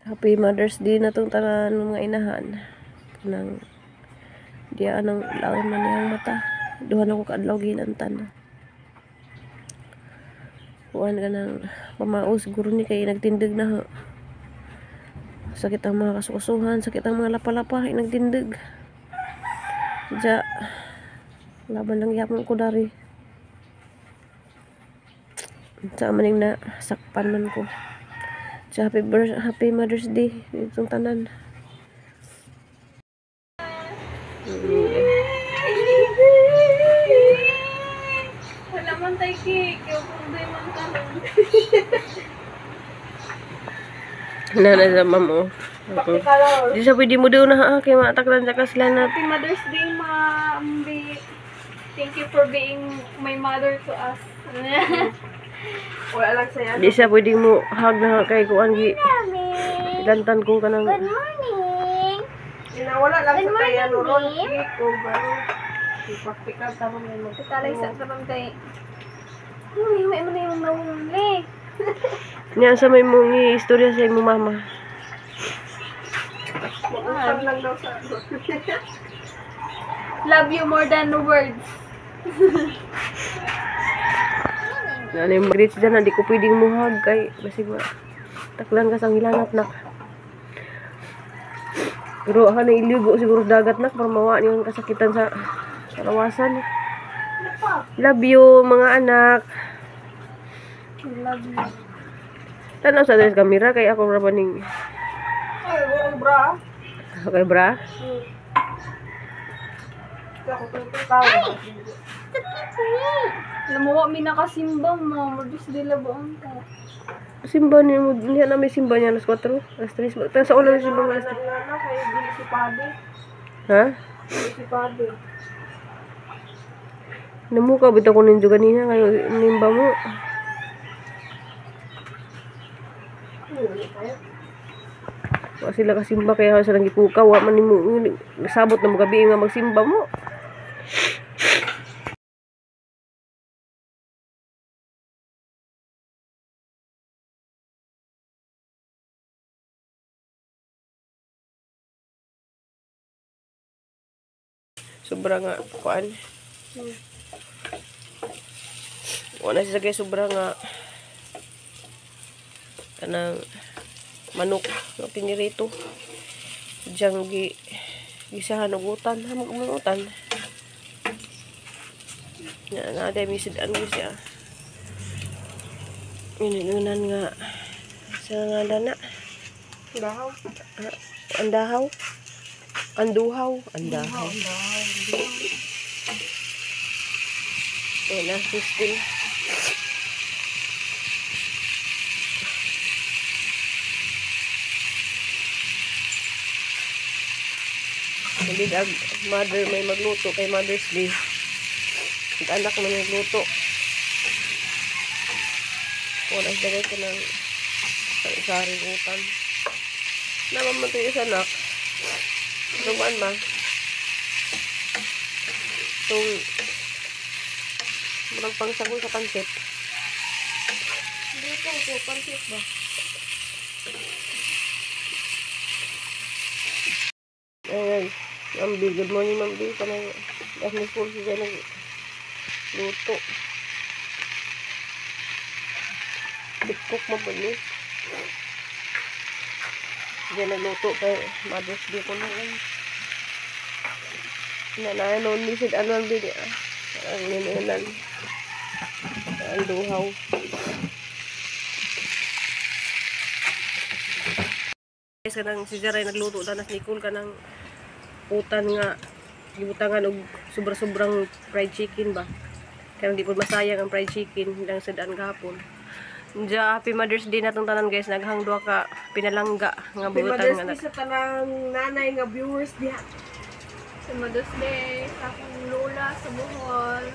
Happy Mother's Day na tong tanan mga inahan. Kanang diya anang lawin man niyang mata. Duha na ko kaadlaw gihinantan. Kuan ka ng pamao siguro ni kay nagtindig na ho. Sakit ang mga kasukasuhan, sakit ang mga lapa-lapa, nagtindig. Diya, laban lang yapon ko dari. Sa maning na sakpan man ko. Diya, happy Mother's Day itong tanan. Wala man tayo cake. Kaya man karon. Nana sa ma'am oh. Okay. Di sa pwede mo daw na ha, kay mataklan sa kaslan na. Happy Mother's Day, Ma'am B. Thank you for being my mother to us. Wala lang sa'yo. Di sa pwede mo hug na kay kuan gi. Ilantan ko kanang. Good morning. Wala lang sa tayo morning, ron. babe. Cake o ano. Ipaktikal tama may mag. Katalay sa tabang kay. Uy, may mo na yung nawuli. Nya sa may mong istorya sa imong mama. Mag-utang lang daw sa ano. Love you more than words. Ano yung mag-reach dyan, hindi ko pwedeng muhag kay basig ma taklan ka sang hilanat nak. Pero ako na iligo siguro dagat nak para mawa niyang kasakitan sa kalawasan. Love you mga anak. Love you. Tanaw sa dress camera kay ako ra ba ning Ay, walang bra. Okay bra. Ako tututaw. Alam mo, wa mi nakasimba mo. Mother's Day labuan ka. Simba niya mo niya na may simba niya alas 4, alas 3. Ta sa ulan simba alas 3. Nana, kay dili si Padi. Ha? Dili si Padi. Namuka bitaw ko ninyo ganina kayo nimba mo. Wa sila kasimba kaya sa lang gipukaw wa man nimo nasabot na mo gabi nga magsimba mo. Sobra nga kuan. Wala siya kay sobra nga kanang manok nga pinirito. Diyang gisahan og utan, hamog utan. Na na day misid-an ko siya. Inunan nga sa ngalan na. Dahaw. Andahaw. Anduhaw, andahaw. Ayan na, system. Hindi ag mother may magluto kay Mother's Day. Ang anak may magluto. Wala siya guys ng saring utan. Naman man ito yung anak. Itong ma. Itong murag pangsagol sa pansit. Hindi ko pansit ba? Ayan. Ma'am B. Good morning, Ma'am B. Kanang dahil school siya nagluto. Bitcook mo po niya. Diyan nagluto kay Mother's Day ko noon. Nanay noon ni sid ano ang bini. Ang ninunan. Ang duhaw. Guys, kanang si Jaray nagluto ta nas Nicole kanang utan nga gibutangan og sobra-sobrang fried chicken ba. Kaya hindi po masayang ang fried chicken lang sa daan gahapon. Diya, happy Mother's Day na itong tanan guys. Naghang duha ka pinalangga nga Happy buutan Mother's nga Day sa tanang nanay nga viewers diha. Sa Mother's Day, sa akong lola sa Bohol,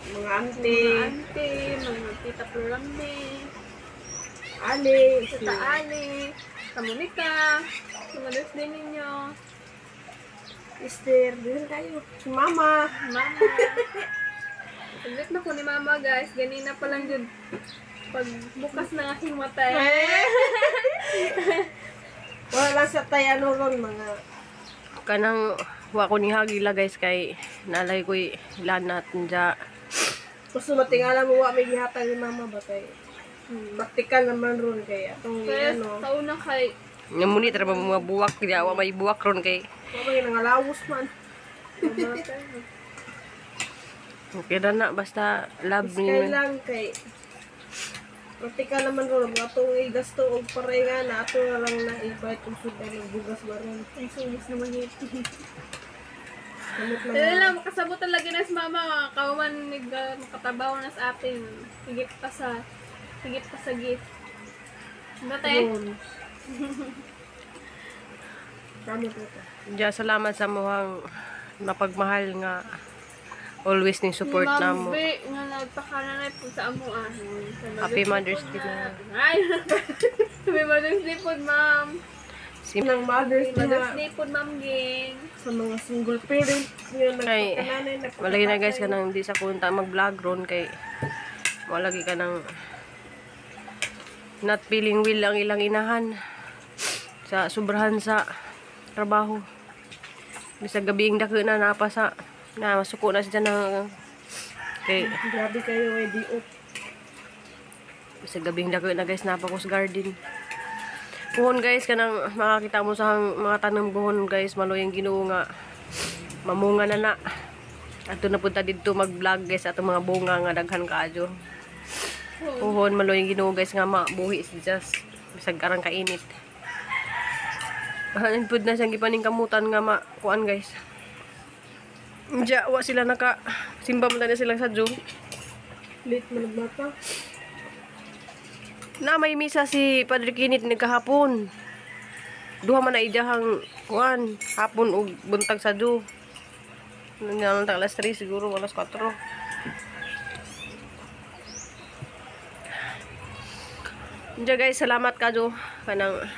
Mga auntie, mga auntie, mga tita Florambe, Ali, sa Taali, sa Monica. Sa Mother's Day ninyo. Mister, dito tayo. Si Mama. Mama. Saglit na ko ni Mama guys. Ganina pa lang yun. Pagbukas ng aking mata. lang sa tay ano ron mga Kanang wa ko ni hagila guys kay nalay ko'y lanat nja. Gusto matingala mo wa may gihatag ni mama ba kay praktikal naman ron kay atong Kaya ano. sa una kay Nga muni tra mga buwak kaya wa may buwak ron kay Wa may nangalawos man. okay ra na basta love ni Kay lang kay praktikal naman ron mga atong igasto og paray nga na ato na lang na ibait og sudan og bugas ba ron. Ang sungis naman ito. Kamot lang. Dali lang, makasabot talaga na si mama. Kawaman makatabaw na sa atin. Higit pa sa gift. Bate? Ron. Kamot ito. Ja, salamat sa muhang mapagmahal nga always ning support Ma'am namo. B, nga nagpakananay po sa amo ah. Happy Mother's Day na. Ay! Happy Mother's Day po, ma'am. Si Nang Mother's Day Mother's na Day po, ma'am Ging. sa mga single parent nga Kay, nagpakananay malagi na guys kanang di sa kunta mag-vlog ron kay malagi ka ng not feeling well ang ilang inahan sa sobrahan sa trabaho. Bisag gabi dako na napasa na masuko na siya na kay Grabe kayo ay diot. Bisag gabing dako na guys napa ko sa garden. Puhon guys kanang makakita mo sa mga tanom buhon guys maloy ang Ginoo nga mamunga na na. Ato na punta didto mag-vlog guys atong mga bunga nga daghan kaayo. Puhon maloy ang Ginoo guys nga mabuhi si Just bisag arang kainit. Hanin pud na siyang gipaning kamutan nga makuan guys. Diya, wa sila naka simba man na sila sa Zoom. Late man nagmata. Na may misa si Padre Kinit nagkahapon. Duha man na ijahang kuan, hapon og buntag sa do. Nangyang tag alas 3 siguro, alas 4. Diya guys, salamat kadyo kanang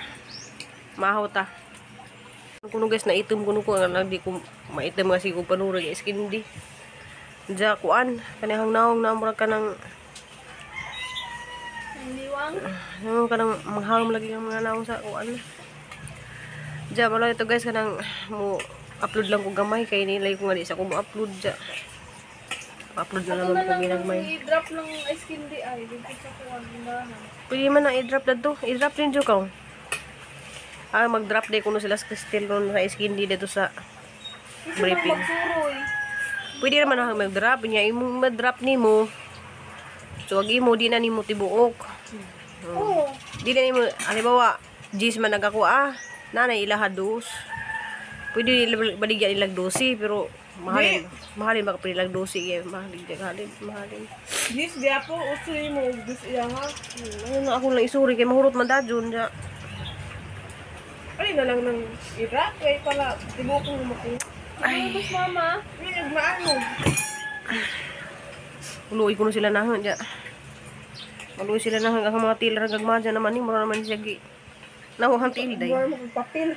mahaw ta. Kuno guys na itom kuno ko nga di ko maitom nga sigo panura guys kindi. Diya kuan kanihang naong na murag kanang Ang liwang. Ano kanang manghangam lagi ang mga naong sa kuan. Diya wala ito guys kanang mo upload lang ko gamay kay nilay ko nga di sa ko mo upload diya. Upload na Ako naman na ko lang ginagmay. i-drop lang ice candy ay. Dito sa kuwan. Pwede man na i-drop dadto. I-drop din jud ka. Ah, mag-drop day kuno sila sa Cristel ron sa ice candy dito sa briefing. Pwede naman na mag-drop niya imong ma-drop nimo. So ag imo di na nimo tibuok. Oo. Di na nimo halimbawa G's man nagako ah, nanay ilaha dos. Pwede baligyan ilag 12 pero mahalin. Mahalin baka pinilag 12 kay mahalin di mahalin, mahalin. Gis gyapon uso mo og dus iya ha. Ano na ako lang isuri kay mahurot man dadyon ja. Ay na lang nang ira kay pala tibuok ko makuha. Ay. Tapos mama. Ay nagmaano. Uloy ko na sila nahon ja. Uloy sila nahon ang mga til ra gagma dyan naman ni mura naman siya gi. Nawang til day. Mura mo kong papel.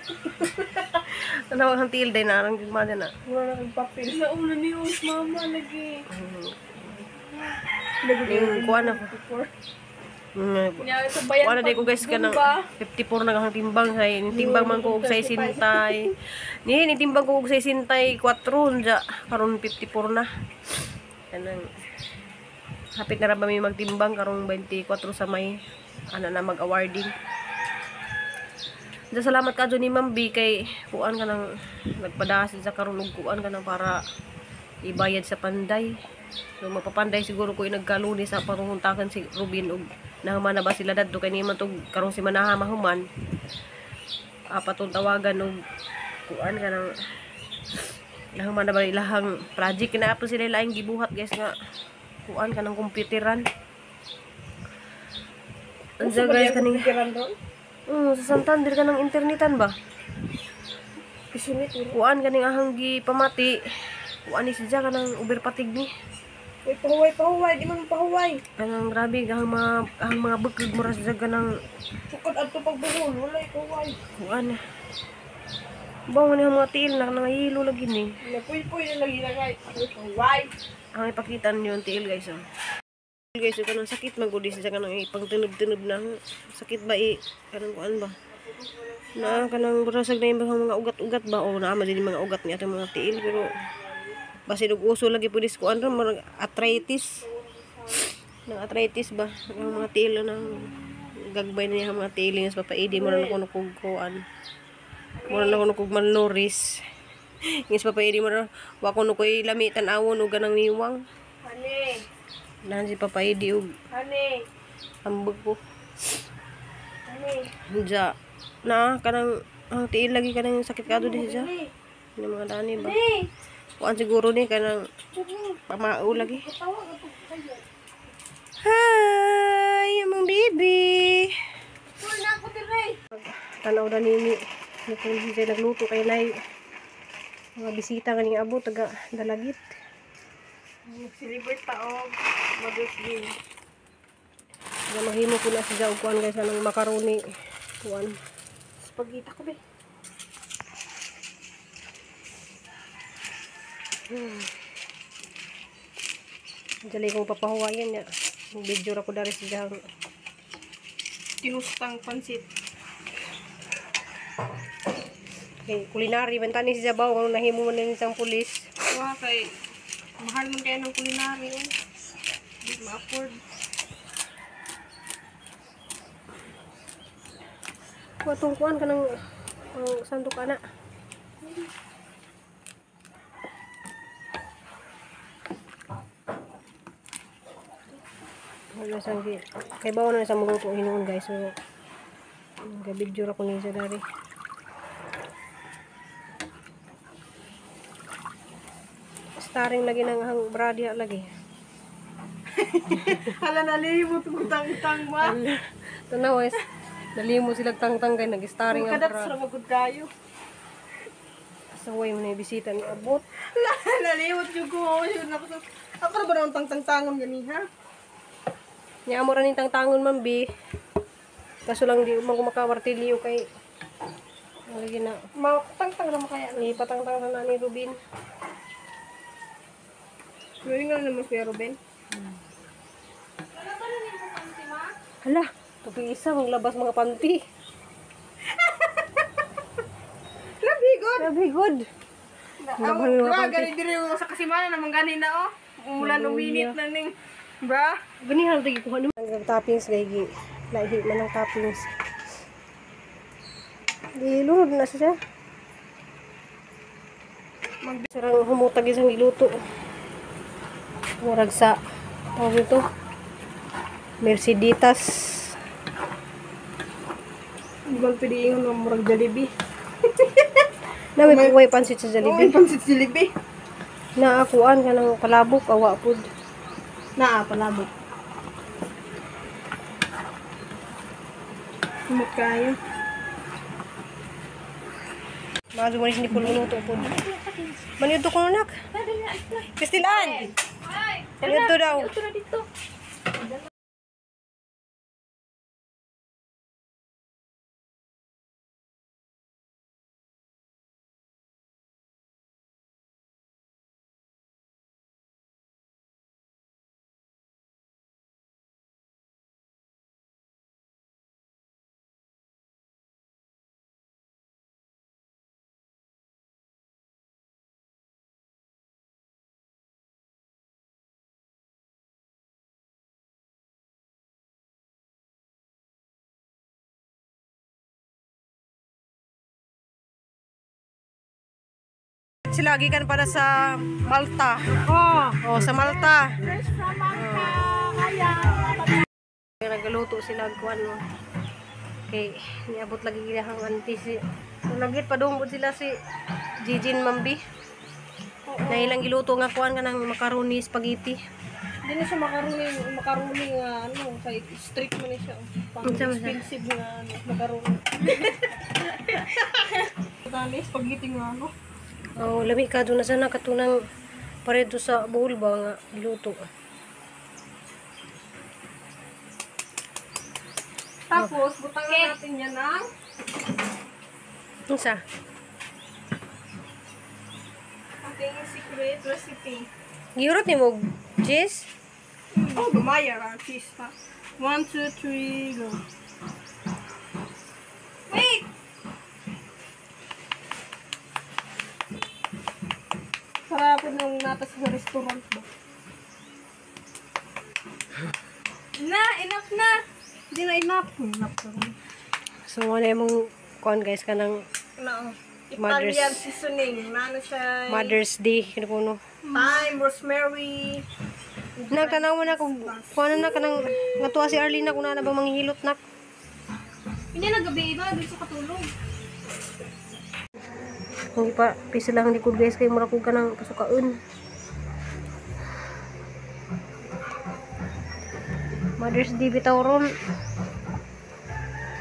Nawang til day na arang gagma dyan na. Mura na kong papel. Nauna ni Os mama lagi. Yung kuan ako. Nya sa bayan. Wala day ko guys kanang 54 na ang timbang say timbang man ko og 60. Ni ni timbang ko og 64 unja karon 54 na. Kanang hapit na ra ba mi magtimbang karong 24 sa May ana na mag-awarding. Da salamat kadyo ni Ma'am B kay kuan ka nang nagpadasin sa karon og kuan ka nang para ibayad sa panday. So mapapanday siguro ko nagkaluni sa panguntakan si Rubin og nahuman na ba sila dadto kay nimo tog karong si Manaha mahuman. Apat tong tawagan og kuan ka nang nahuman na ba ilahang project kina po sila ilaing gibuhat guys nga kuan ka nang computeran. Unsa guys kaning sa Santander ka ng internetan ba? Isunit mo. Kuan kaning ahang gipamati. Kuan ni siya kanang uberpatig ni. Uy, pahuway, pahuway, di man pahuway. Kanang grabe ang mga bukid mura siya kanang Sukad adto pagbuhol, walay pahuway. Kuan. Bawo ni ang mga tiil na nangahilo lagi ni. Napuy-puy na lagi na kay. Uy, pahuway. Ang ipakita niyo yung tiil guys oh. Guys, so kanang sakit man gud siya kanang ipangtunob-tunob na. Sakit ba i kanang kuan ba? Na kanang burasag na yung mga ugat-ugat ba o naa man din mga ugat ni atong mga tiil pero basin og uso lagi pud is kuan ra murag arthritis. Nang arthritis ba ang mga tiil nang gagbay na niya ang mga tiil nga sa papaidi mo na kuno kog kuan. Mura na kuno kog malnuris. Nga sa papaidi mo na wa kuno koy lami tan-awon og ganang niwang. Honey, Nahan si papaidi og honey, ambag ko. Honey. Ja na kanang ang tiil lagi kanang sakit kado di siya. Yung mga dani ba? Kuan siguro ni kanang pamao lagi. Hi, among baby. Tanaw na nini. Kung siya nagluto kay nay mga bisita kaning abot taga Dalagit. Mag-celebrate ta og Mother's Day. Kaya mahimo ko na siya og kuan guys anong macaroni kuan. Spaghetti ko be. Dali kong papahuwayan niya. Video ra ko dari siya. Tinustang pansit. Okay, culinary man tani si Jabaw kung nahimo man ni isang pulis. Wa kay mahal man kay ng culinary. Eh. Di ma-afford. Wa tong kuan kanang ang sandok ana. Wala sang gi. Kay bawo na sa muluto hinuon guys. So ga-video ra ko ni sa dari. Starring lagi nang hang bradia lagi. Hala nalimot mo tang-tang ba. Tanaw guys. Nalimo sila tangtang kay nag-starring ang Kadat bra. sa magud kayo. Saway mo na yung bisita ni abot. Nalimot jud ko. Yun ako sa ako na ba nang tang-tang-tangon gani ha? Nya amo ra ning tangtangon man bi. Kaso lang di man ko makawartilyo kay lagi na Matangtang ra mo kaya. ipatangtang na ni Rubin. Ngayon nga naman si Ruben. Hala, tupi isa maglabas mga panty. Grabe good. Grabe good. Ang bra gani diri sa kasimana naman gani na oh. Umulan uminit na ning bra. Gani hal tagi kuha naman ang toppings gay gi. Lahi man ang toppings. Di lunod na siya. Sarang humutag isang giluto. Murag sa tawag ito. Merceditas. Di ba pwede ingon nga murag Jollibee? Na may puway pansit sa Oo, Jollibee. pansit Jollibee. Na akuan ka ng palabok awa pud. Naa palabok. Humot kayo. Maadto mo ni Nicole luto pud. Maniudto ko nak. Kristilan. Maniudto daw. Ito na dito. Sila gikan para sa Malta. Oh, sa Malta. Fresh from Malta. Kaya. Nagaluto sila og kuan mo. Kay niabot lagi ilahang auntie si lagit padung sila si Jijin Mambi. Na ilang giluto nga kuan kanang macaroni spaghetti. Hindi na siya macaroni nga ano, kay strict man siya. Pang expensive nga ano, macaroni. Tali spaghetti nga ano. Oh, lami ka doon na sana katunang paredo sa Bohol ba nga giluto. Tapos butangan natin yan ang Unsa? ating secret recipe. Gihurot nimo og cheese? Oh, gamaya ra cheese pa. 1, 2, 3, go. Wait! Para po nung nata sa restaurant ba? Na, enough na. Hindi na enough. Enough na. So ano yung mong kuan guys kanang No. Mother's- Italian seasoning. Nano siya. Mother's Day kino kuno. Thyme, rosemary. Nagtanaw mo na kung kuan na kanang ngatuwa si Arlene na kung na ba manghihilot nak. Hindi na gabi iba, doon sa katulog. Hindi pa pisa lang likod guys kay mura kog kanang kasukaon. Mother's Day bitaw ron.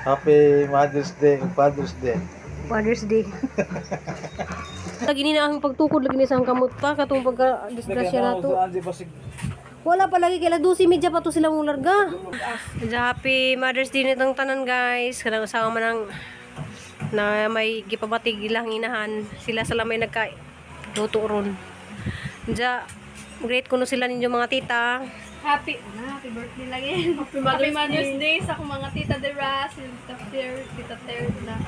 Happy Mother's Day ug Father's Day. Mother's Day. Lagi ni na ang pagtukod lagi ni sa ang kamot pa katong pagka disgrasya nato. Wala pa lagi kay alas 12:30 pa to sila mong larga. Happy Mother's Day nitong tanan guys. Kanang usawa man ang na may gipabatig ilang inahan. Sila sa lamay nagka luto ron. Diya, great kuno sila ninyo mga tita. Happy, na, happy birthday lang yun. Happy Mother's Day sa akong mga tita Dera, si Tita Ter, Tita Ter, na.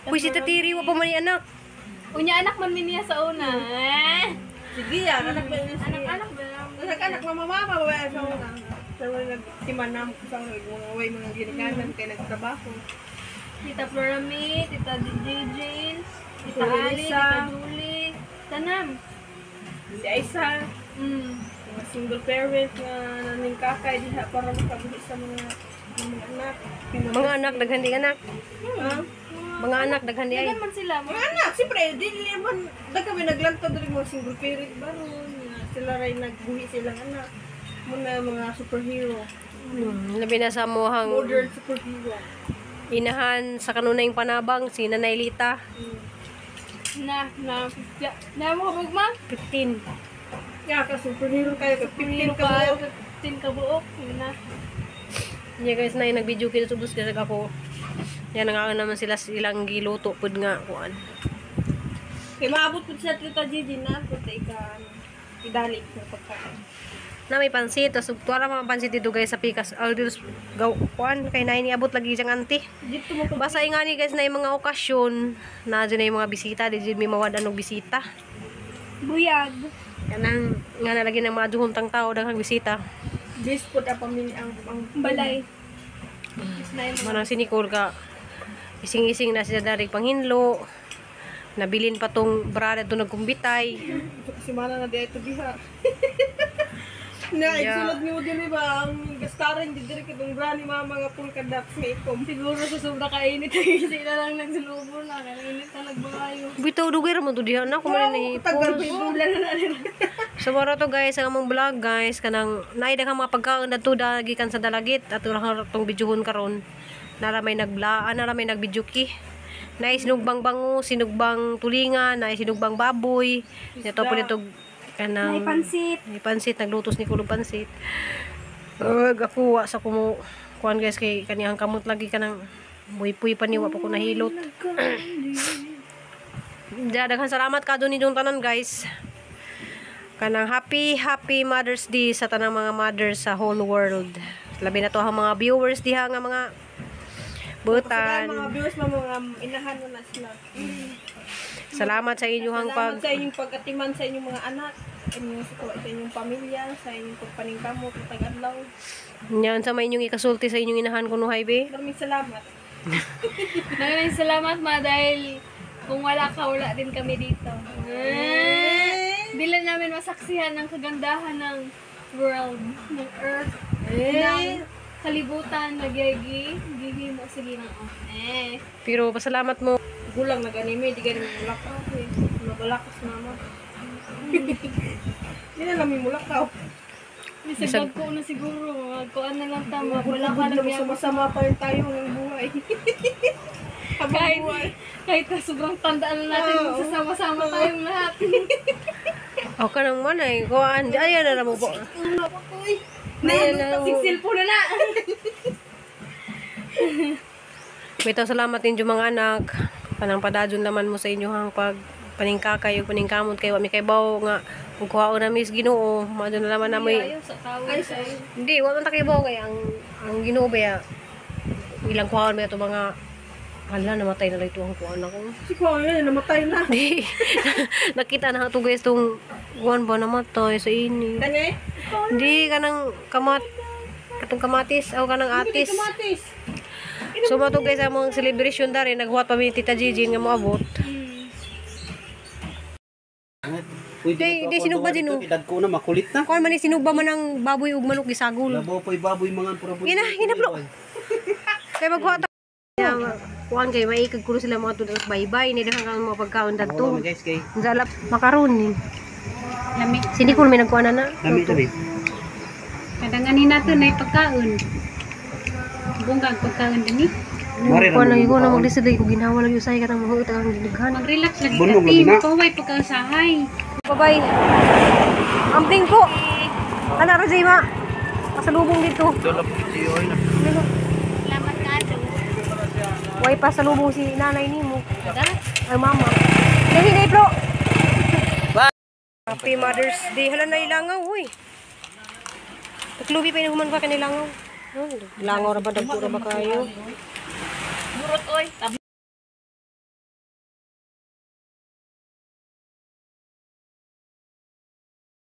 Uy, si Tatiri, wa pa man ni anak. Unya anak man mi niya sa una. Eh. Sige yan. Anak ba yun? Anak-anak ba lang? Anak-anak, mama, mama, babae sa una. Sa mga nagtimanam, sa mga way mga ginikanan kay nagtrabaho. Tita Florami, Tita DJ Jane, Tita Tita Ali, Lisa. Tita Julie, Tanam. Si Aisa, mga single parent na naningkakay diha para makabuhi sa mga anak. Mga anak, daghan di anak. Ha? Mga anak, daghan di ay. Daghan man sila. Mga anak, siyempre, di naman, da kami naglantad rin mga single parent ba ron, nga sila rin nagbuhi silang anak. Muna mga superhero. Labi na sa muhang Modern superhero. inahan sa kanunay panabang, si Nanay Lita. Na, na, na, na mo kabog ma? 15. Ya, ka superhero kayo, ka 15 ka kayo, buok. 15 ka buok. Yun na. Yeah guys, na nag-video kito subos kasi ako. Yan nga naman sila silang giluto pud nga kuan. Kay maabot po sa Tita Gigi na, punta ika, ano, idali sa pagkain. Na may pansit, tas tuwara mga pansit dito guys sa pikas. Al dito gaw kuan kay nay niabot lagi siyang auntie. Dito mo pa. Basta nga ni guys na yung mga okasyon na dyan na yung mga bisita, di dyan may mawadan og bisita. Buyag. Kanang nga na lagi ng mga duhuntang tao daghang bisita. This po ang pamilya ang Balay. Is na yung Manang si Nicole ka ising-ising na siya darig panghinlo. Nabilin pa tong brada to nagkumbitay. Kasi mana na di ito diha. Na, Yeah. sulod niyo dili ba ang gastaran di diri kitong bra ni mama nga polka dots nga itom. Siguro sa sobra kainit ay sila lang nagsilubo na. Kainit na nagbayo. Bitaw dugay ra man to diha na kuman na Tagal pa yung Bulan na na rin. So moro to guys ang among vlog guys kanang naay daghang mga pagkaon dadto gikan sa dalagit at ura tong bidyuhon karon. Nara may nagblaan, nara may nagbidyuki. Naay sinugbang bango, sinugbang tulingan, naay sinugbang baboy. Ito po nito kanang May pansit. May pansit, naglutos ni Kulog pansit. Ugh, ako wa sa kumu kuan guys kay kaniyang kamot lagi kanang buy-puy pa ni wa pa ko nahilot. Ja, daghan salamat ka doon ninyong tanan guys. Kanang happy happy Mother's Day sa tanang mga mothers sa whole world. Labi na to ang mga viewers diha nga mga butan. Mga viewers mga inahan mo na sila. Salamat sa inyong pag Salamat sa inyong pag-atiman sa inyong mga anak, sa inyong pamilya, sa inyong pagpaningkamot, matag-adlaw. Yan sa may inyong ikasulti sa inyong inahan kuno highway. Maraming salamat. Maraming salamat ma dahil kung wala ka, wala din kami dito. Eh, di lang namin masaksihan ang kagandahan ng world, ng earth, ng kalibutan na gigi, gigi mo sa Ginoo. Eh. Pero pasalamat mo. Gulang nag-anime, di ganun mulakaw eh. Mabalakas mama. Hindi na lang may mulakaw. Bisag ko na siguro, magkuan na lang tama, wala ka Wala lang yan. sama-sama pa rin tayo ng buhay. Habang Kahit, buhay. kahit na sobrang tandaan na natin, Oo. magsasama-sama tayong lahat. O ka nang man ay kuan. Ayan na mo po. Ayan na mo. Cellphone na na! Bitaw salamat ninyo mga anak. Kanang padadyon naman mo sa inyong pag paningkakay ug paningkamot kay wa mi kay bawo nga ug kuhaon na mis Ginoo. Maadyo na naman namoy. Ayaw sa tawag. Hindi, wa man ta kay bawo kay ang Ginoo ba ya, ilang kuhaon mo ato mga Hala, namatay na lang ito ang kuan ako. Si ko yun, namatay na. Di. Nakita na ito guys, itong kuan ba namatay sa init. Kani? Hindi, kanang katong kamatis, o kanang atis. Kamatis. So mo to guys, ang mga celebration dari naghuwat pa mi ni Tita Gigi nga moabot. Pwede Di- di sinugba din, oh. Idagko na, makulit na. Kuan man ni sinugba man ang baboy ug manok gisagol. Labaw po'y baboy mga pura po. Gina, gina, bro. Kay maghuwat ta. Kuan kay maikag kuno sila mga tudas bye-bye ni daghan kang mga pagkaon Dagto. dadto. Guys, kay. Zalap macaroni. Lami. Si Nicole may nagkuan na na. Lami tabi. Kadang ani nato na pagkaon. Bungkag pagkaon dinhi. Mare Kuan ra lagi mo ko na bukaon. maglisod lagi ko ginawa lagi usay katang mahuot ang dinighan. Mag-relax lagi Bunog ka, lagi team. na. Kaway pagkausahay. Bye-bye. Amping po. Ana ra ma. Pasalubong dito. Dala po si Oy na. Salamat ka. Way pasalubong si nanay nimo. Ay mama. Dali dali bro. Bye. Happy Mother's Day. Hala na ilangaw, uy. Taklubi pa human pa kanilangaw. Langaw ra ba dagko ra ba kayo? Burot oy.